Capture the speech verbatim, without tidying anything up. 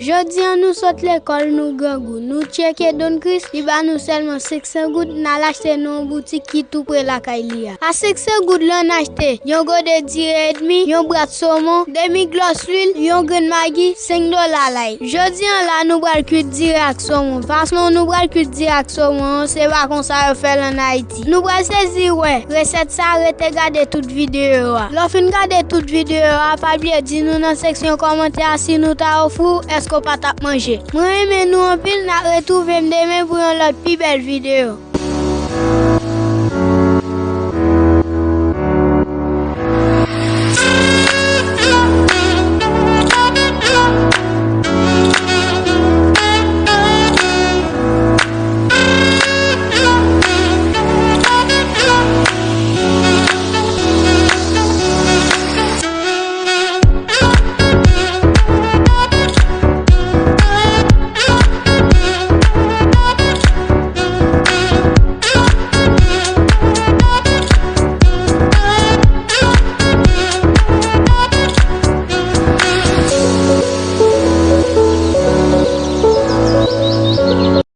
Jodi a nou sot lekòl, nou grangou. Nou tcheke Don Chris, li ba nou sèlman senk san goud, n al achte nan yon boutik ki tou pre lakay li a. A senk san goud la, n achte yon gode diri edmi, yon bwat somon, demi glòs lwil, yon grenn magi, senk dola lay. Jodi a la, nou pral kwit diri ak somon. Fason nou pral kwit diri ak somon an, se pa konsa yo fè l ann Ayiti. Nou pral sezi wè resèt sa, rete gade tout videyo a. Lè w fin gade tout videyo a, pa bliye di nou nan seksyon kòmantè a si nou ta ofri w, èske w pa t ap manje. Mwen renmen nou anpil, n ap retwouve m demen pou yon lòt pi bèl videyo.